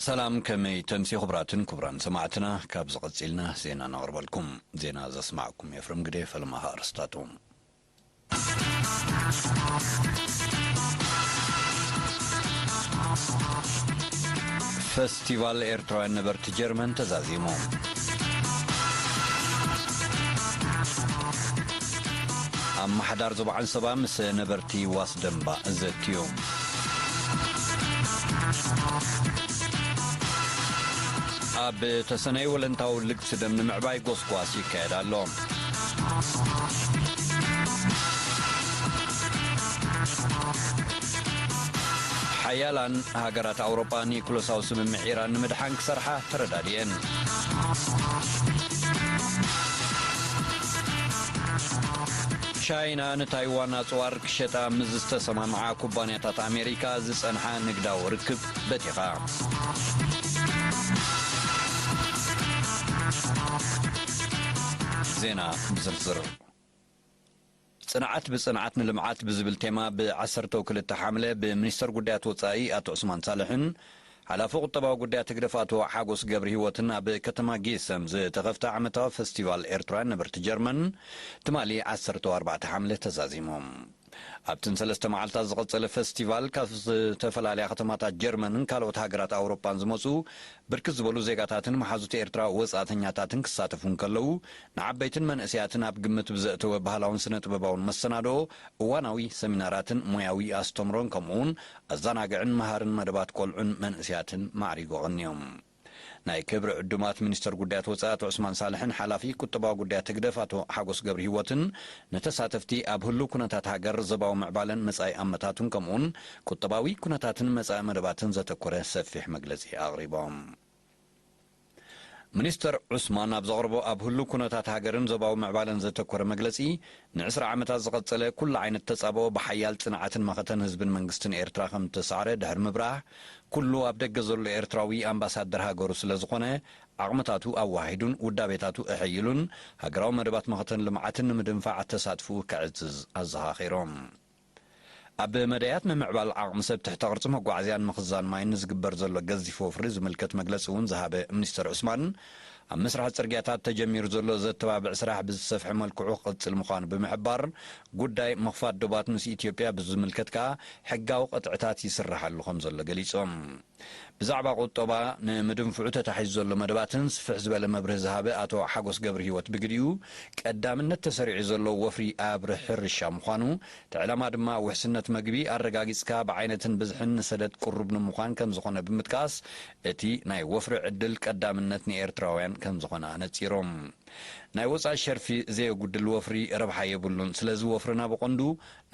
ሰላም፣ ከመይ ተምሲ ክቡራትን ክቡራን ሰማዕትና? ካብ ዝቐጺልና ዜና ነቕርበልኩም። ዜና ዘስማዕኩም ኤፍረም ግደ። ፈለማ ኣርእስታቱ። ፈስቲቫል ኤርትራውያን ነበርቲ ጀርመን ተዛዚሙ። ኣመሓዳር ዞባ ዓንሰባ ምስ ነበርቲ ዋስ ደንባ ዘትዩ። ኣብ ተሰነይ ወለንታዊ ልግሲ ደም ንምዕባይ ጎስጓስ ይካየድ ኣሎ። ሓያላን ሃገራት ኣውሮጳ ኒኩለሳዊ ስምምዕ ኢራን ንምድሓን ክሰርሓ ተረዳድኤን። ቻይና ንታይዋን ኣጽዋር ክሸጣ ምስ ዝተሰማምዓ ኩባንያታት ኣሜሪካ ዝጸንሓ ንግዳዊ ርክብ በቲኻ። ዜና ብዝርዝር። ጽንዓት ብጽንዓት ንልምዓት ብዝብል ቴማ ብ ዓሰርተ ክልተ ሓምለ ብሚኒስተር ጉዳያት ወጻኢ ኣቶ ዑስማን ሳልሕን ሓላፊ ቁጠባዊ ጉዳያት ህግደፍ ኣቶ ሓጎስ ገብረ ህይወትን ኣብ ከተማ ጌሰን ዝተኸፍተ ዓመታዊ ፈስቲቫል ኤርትራውያን ነበርቲ ጀርመን ትማሊ ዓሰርተ ኣርባዕተ ሓምለ ተዛዚሙ። ኣብተን ሰለስተ መዓልታት ዝቐጸለ ፈስቲቫል ካብ ዝተፈላለያ ከተማታት ጀርመንን ካልኦት ሃገራት ኣውሮጳን ዝመጹ ብርክት ዝበሉ ዜጋታትን መሓዙት ኤርትራ ወጻእተኛታትን ክሳተፉ እንከለዉ፣ ንዓበይትን መንእሰያትን ኣብ ግምት ብዘእተወ ባህላውን ስነ-ጥበባውን መሰናድኦ፣ እዋናዊ ሰሚናራትን ሞያዊ ኣስተምሮን፣ ከምኡውን ኣዘናግዕን መሃርን መደባት ቆልዑን መንእሰያትን ማዕሪጉ ኣቐንዮም። ናይ ክብሪ ዕዱማት ሚኒስተር ጉዳያት ወጻኢ ኣቶ ዑስማን ሳልሕን ሓላፊ ቁጠባዊ ጉዳያት ህግደፍ ኣቶ ሓጎስ ገብረ ህይወትን ንተሳተፍቲ ኣብ ህሉው ኩነታት ሃገር፣ ዞባዊ ምዕባለን መጻኢ ኣመታቱን፣ ከምኡውን ቁጠባዊ ኩነታትን መጻኢ መደባትን ዘተኮረ ሰፊሕ መግለጺ ኣቕሪቦም። ሚኒስተር ዑስማን ኣብ ዘቕረቦ ኣብ ህሉው ኩነታት ሃገርን ዞባዊ ምዕባለን ዘተኮረ መግለጺ፣ ንዕስራ ዓመታት ዝቐጸለ ኩሉ ዓይነት ተጻብኦ ብሓያል ጽንዓትን መኸተን ህዝብን መንግስትን ኤርትራ ከም እተሳዕረ ድሕሪ ምብራህ፣ ኩሉ ኣብ ደገ ዘሎ ኤርትራዊ ኣምባሳደር ሃገሩ ስለ ዝኾነ፣ ዓቕምታቱ ኣዋሃሂዱን ውዳቤታቱ ኣሐይሉን፣ ሃገራዊ መደባት መኸተን ልምዓትን ንምድንፋዕ ተሳትፍኡ ከዕዝዝ ኣዘኻኺሮም። ኣብ መዳያት ምምዕባል ዓቕሚ ሰብ ትሕተ ቅርጺ መጓዓዝያን ምኽዛን ማይን ንዝግበር ዘሎ ገዚፍ ወፍሪ ዝምልከት መግለጺ እውን ዝሃበ ሚኒስተር ዑስማን፣ ኣብ ምስራሕ ጽርግያታት ተጀሚሩ ዘሎ ዘተባብዕ ስራሕ ብዝሰፍሐ መልክዑ ክቕጽል ምዃኑ ብምሕባር፣ ጉዳይ ምኽፋት ዶባት ምስ ኢትዮጵያ ብዝምልከት ከኣ ሕጋዊ ቅጥዕታት ይስርሓሉ ከም ዘሎ ገሊጾም። ብዛዕባ ቁጠባ ንምድንፍዑ ተታሒዙ ዘሎ መደባትን ስፍሕ ዝበለ መብርሂ ዝሃበ ኣቶ ሓጎስ ገብረ ህይወት ብግዲኡ፣ ቀዳምነት ተሰሪዑ ዘሎ ወፍሪ ኣብ ሕርሻ ምዃኑ፣ እቲ ዕላማ ድማ ውሕስነት መግቢ ኣረጋጊጽካ ብዓይነትን ብዝሕን ንሰደድ ቅሩብ ንምዃን ከም ዝኾነ ብምጥቃስ፣ እቲ ናይ ወፍሪ ዕድል ቀዳምነት ንኤርትራውያን ከም ዝኾነ ኣነጺሮም። ናይ ወጻኢ ሸርፊ ዘየጉድል ወፍሪ ረብሓ የብሉን። ስለዚ ወፍርና ብቐንዱ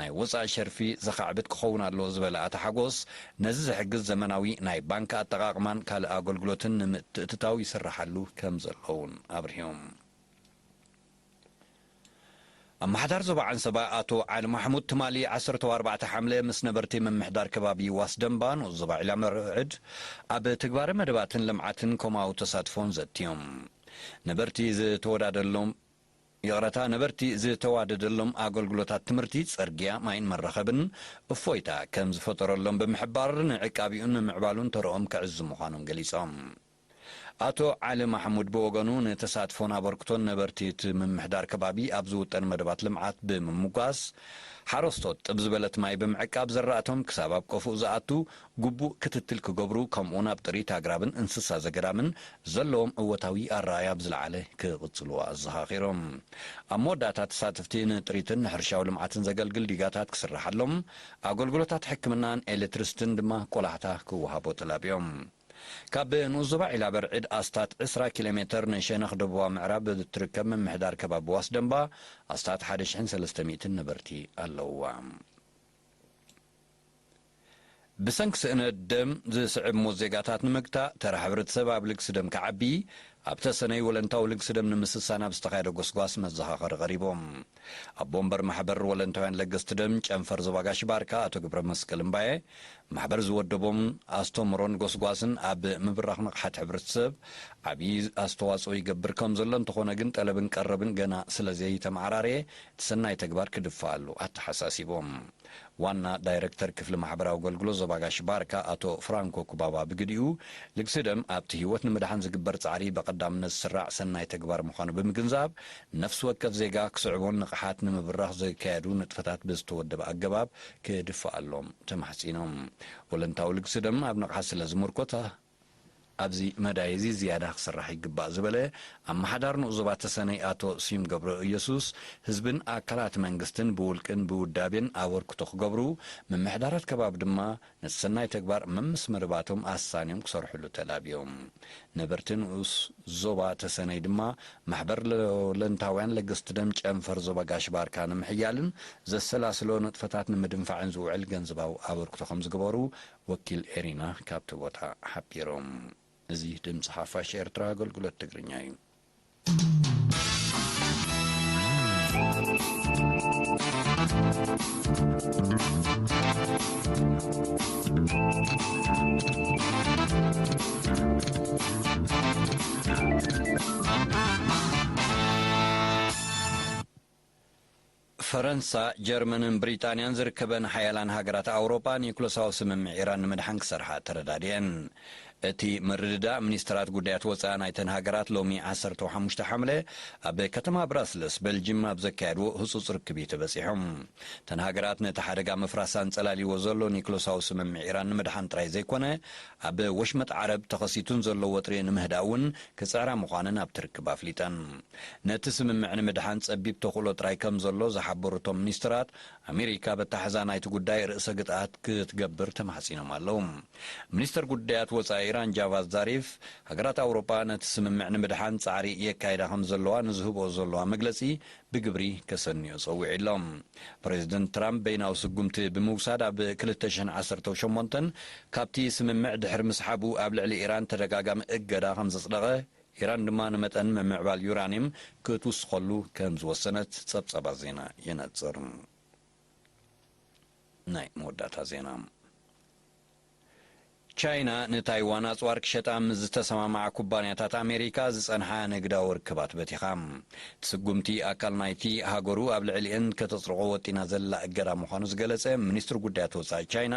ናይ ወጻኢ ሸርፊ ዘኻዕብት ክኸውን ኣለዎ ዝበለ ኣቶ ሓጎስ፣ ነዚ ዝሕግዝ ዘመናዊ ናይ ባንክ ኣጠቓቕማን ካልእ ኣገልግሎትን ንምትእትታው ይስርሓሉ ከም ዘሎ እውን ኣብሪሆም። ኣመሓዳር ዞባ ዓንሰባ ኣቶ ዓሊ ማሕሙድ ትማሊ ዓሰርተ ኣርባዕተ ሓምለ ምስ ነበርቲ ምምሕዳር ከባቢ ዋስ ደንባ ንኡስ ዞባ ዒላ መርዕድ ኣብ ትግባረ መደባትን ልምዓትን ኮማዊ ተሳትፎን ዘትዮም። ነበርቲ ዝተወዳደሎም ይቕረታ፣ ነበርቲ ዝተዋደደሎም ኣገልግሎታት ትምህርቲ፣ ጽርግያ፣ ማይን መራኸብን እፎይታ ከም ዝፈጠረሎም ብምሕባር፣ ንዕቃቢኡን ንምዕባሉን ተረኦም ከዕዙ ምዃኖም ገሊጾም። ኣቶ ዓሊ ማሕሙድ ብወገኑ፣ ንተሳትፎን ኣበርክቶን ነበርቲ እቲ ምምሕዳር ከባቢ ኣብ ዝውጠን መደባት ልምዓት ብምምጓስ፣ ሓረስቶት ጥብ ዝበለት ማይ ብምዕቃብ፣ ዘራእቶም ክሳብ ኣብ ቀፉእ ዝኣቱ ግቡእ ክትትል ክገብሩ፣ ከምኡውን ኣብ ጥሪት ኣግራብን እንስሳ ዘገዳምን ዘለዎም እወታዊ ኣረኣእያ ብዝለዓለ ክቕጽሉ ኣዘኻኺሮም። ኣብ መወዳእታ፣ ተሳተፍቲ ንጥሪትን ንሕርሻዊ ልምዓትን ዘገልግል ዲጋታት ክስርሓሎም፣ ኣገልግሎታት ሕክምናን ኤሌክትሪስትን ድማ ቆላሕታ ክወሃቦ ተላብዮም። ካብ ንኡስ ዞባ ዒላ በርዕድ ኣስታት ዕስራ ኪሎ ሜተር ንሸነኽ ደቡባዊ ምዕራብ እትርከብ ምምሕዳር ከባቢ ዋስ ደንባ ኣስታት ሓደ ሽሕን ሰለስተ ሚእትን ነበርቲ ኣለውዋ። ብሰንኪ ስእነት ደም ዝስዕብ ሞት ዜጋታት ንምግታእ፣ ተራ ሕብረተሰብ ኣብ ልግሲ ደም ክዓቢ፣ ኣብ ተሰነይ ወለንታዊ ልግሲ ደም ንምስሳን ኣብ ዝተኻየደ ጎስጓስ መዘኻኸሪ ቀሪቦም። ኣቦ ወንበር ማሕበር ወለንታውያን ለገስቲ ደም ጨንፈር ዞባ ጋሽ ባርካ ኣቶ ገብረ መስቀል እምባየ፣ ማሕበር ዝወደቦም ኣስተምሮን ጎስጓስን ኣብ ምብራኽ ንቕሓት ሕብረተሰብ ዓብዪ ኣስተዋፅኦ ይገብር ከም ዘሎ፣ እንተኾነ ግን ጠለብን ቀረብን ገና ስለ ዘይተመዓራረየ እቲ ሰናይ ተግባር ክድፋኣሉ ኣተሓሳሲቦም። ዋና ዳይረክተር ክፍሊ ማሕበራዊ ኣገልግሎት ዞባ ጋሽ ባርካ ኣቶ ፍራንኮ ኩባባ ብግዲኡ፣ ልግሲ ደም ኣብቲ ህይወት ንምድሓን ዝግበር ጻዕሪ ብቐዳምነት ዝስራዕ ሰናይ ተግባር ምዃኑ ብምግንዛብ፣ ነፍሲ ወከፍ ዜጋ ክስዕቦን ንቕሓት ንምብራኽ ዝካየዱ ንጥፈታት ብዝተወደበ ኣገባብ ክድፍኣሎም ተማሕጺኖም። ወለንታዊ ልግሲ ደም ኣብ ንቕሓት ስለ ዝምርኮታ፣ ኣብዚ መዳይ እዚ ዝያዳ ክስራሕ ይግባእ ዝበለ ኣመሓዳሪ ንኡስ ዞባ ተሰነይ ኣቶ ስዩም ገብረ ኢየሱስ፣ ህዝብን ኣካላት መንግስትን ብውልቅን ብውዳቤን ኣበርክቶ ክገብሩ፣ ምምሕዳራት ከባቢ ድማ ነቲ ሰናይ ተግባር መምስ መደባቶም ኣሳንዮም ክሰርሕሉ ተላብዮም። ነበርቲ ንኡስ ዞባ ተሰነይ ድማ ማሕበር ለንታውያን ለገስቲ ደም ጨንፈር ዞባ ጋሽ ባርካ ንምሕያልን ዘሰላስሎ ንጥፈታት ንምድንፋዕን ዝውዕል ገንዘባዊ ኣበርክቶ ከም ዝገበሩ ወኪል ኤሪና ካብቲ ቦታ ሓቢሮም። እዚ ድምፂ ሓፋሽ ኤርትራ ኣገልግሎት ትግርኛ እዩ። ፈረንሳ፣ ጀርመንን ብሪጣንያን ዝርከበን ሓያላን ሃገራት ኣውሮጳ ኒኩለሳዊ ስምምዕ ኢራን ንምድሓን ክሰርሓ ተረዳድኤን። እቲ ምርድዳእ ሚኒስትራት ጉዳያት ወጻኢ ናይተን ሃገራት ሎሚ ዓሰርተ ሓሙሽተ ሓምለ ኣብ ከተማ ብራስለስ ቤልጅም ኣብ ዘካየድዎ ህጹጽ ርክብ እዩ ተበጺሖም። እተን ሃገራት ነቲ ሓደጋ ምፍራስ ኣንጸላልይዎ ዘሎ ኒኩለሳዊ ስምምዕ ኢራን ንምድሓን ጥራይ ዘይኮነ፣ ኣብ ወሽመጥ ዓረብ ተኸሲቱን ዘሎ ወጥሪ ንምህዳእ እውን ክጽዕራ ምዃነን ኣብቲ ርክብ ኣፍሊጠን። ነቲ ስምምዕ ንምድሓን ጸቢብ ተኽእሎ ጥራይ ከም ዘሎ ዝሓበሩ እቶም ሚኒስትራት፣ ኣሜሪካ በታሕዛ ናይቲ ጉዳይ ርእሰ ግጥኣት ክትገብር ተማሕጺኖም ኣለዉ። ሚኒስተር ጉዳያት ወጻኢ ኢራን ጃቫድ ዛሪፍ፣ ሃገራት ኣውሮጳ ነቲ ስምምዕ ንምድሓን ጻዕሪ የካይዳ ከም ዘለዋ ንዝህብኦ ዘለዋ መግለጺ ብግብሪ ከሰንዮ ጸዊዑ ኣሎ። ፕሬዚደንት ትራምፕ በይናዊ ስጉምቲ ብምውሳድ ኣብ ክልተ ሽሕን ዓሰርተ ሸሞንተን ካብቲ ስምምዕ ድሕሪ ምስሓቡ ኣብ ልዕሊ ኢራን ተደጋጋሚ እገዳ ከም ዘጽደቐ፣ ኢራን ድማ ንመጠን ምምዕባል ዩራኒየም ክትውስኸሉ ከም ዝወሰነት ጸብጻባት ዜና የነጽር። ናይ መወዳእታ ዜና። ቻይና ንታይዋን ኣጽዋር ክሸጣ ምስ ዝተሰማምዓ ኩባንያታት ኣሜሪካ ዝጸንሓ ንግዳዊ ርክባት በቲኻ። እቲ ስጉምቲ ኣካል ናይቲ ሃገሩ ኣብ ልዕሊአን ከተጽድቖ ወጢና ዘላ እገዳ ምዃኑ ዝገለጸ ሚኒስትሪ ጉዳያት ወጻኢ ቻይና፣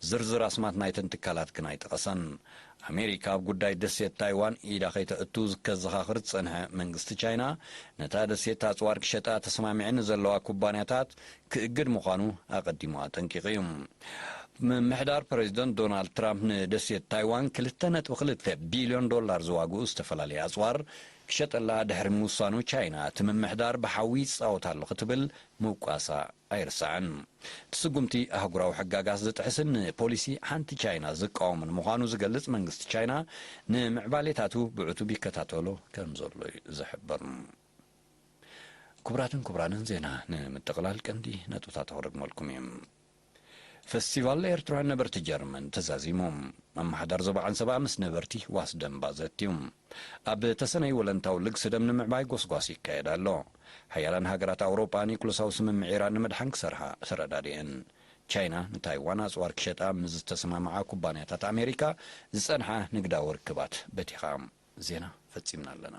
ዝርዝር ኣስማት ናይተን ትካላት ግን ኣይጠቐሰን። ኣሜሪካ ኣብ ጉዳይ ደሴት ታይዋን ኢዳ ከይተእቱ ከዘኻኽር ዝጸንሐ መንግስቲ ቻይና፣ ነታ ደሴት ኣጽዋር ክሸጣ ተሰማሚዐን ዘለዋ ኩባንያታት ክእግድ ምዃኑ ኣቐዲሙ ኣጠንቂቑ እዩ። ምምሕዳር ፕሬዚደንት ዶናልድ ትራምፕ ንደሴት ታይዋን ክልተ ነጥቢ ክልተ ቢልዮን ዶላር ዝዋግኡ ዝተፈላለዩ ኣጽዋር ክሸጠላ ድሕሪ ምውሳኑ፣ ቻይና እቲ ምምሕዳር ብሓዊ ይጻወት ኣሎ ክትብል ምውቃሳ ኣይርሳዕን። እቲ ስጉምቲ ኣህጉራዊ ሕጋጋት ዝጥሕስን ንፖሊሲ ሓንቲ ቻይና ዝቃወምን ምዃኑ ዝገልጽ መንግስቲ ቻይና፣ ንምዕባሌታቱ ብዕቱብ ይከታተሎ ከም ዘሎ እዩ ዝሕበር። ክቡራትን ክቡራንን፣ ዜና ንምጥቕላል ቀንዲ ነጥብታት ክደግመልኩም እዩ። ፈስቲቫል ኤርትራውያን ነበርቲ ጀርመን ተዛዚሙ። ኣመሓዳር ዞባ ዓንሰባ ምስ ነበርቲ ዋስ ደንባ ዘትዩ። ኣብ ተሰነይ ወለንታዊ ልግሲ ደም ንምዕባይ ጎስጓስ ይካየድ ኣሎ። ሓያላን ሃገራት ኣውሮጳ ኒኩለሳዊ ስምምዕ ኢራን ንምድሓን ክሰርሓ ተረዳድኤን። ቻይና ንታይዋን ኣጽዋር ክሸጣ ምስ ዝተሰማምዓ ኩባንያታት ኣሜሪካ ዝጸንሓ ንግዳዊ ርክባት በቲኻ። ዜና ፈጺምና ኣለና።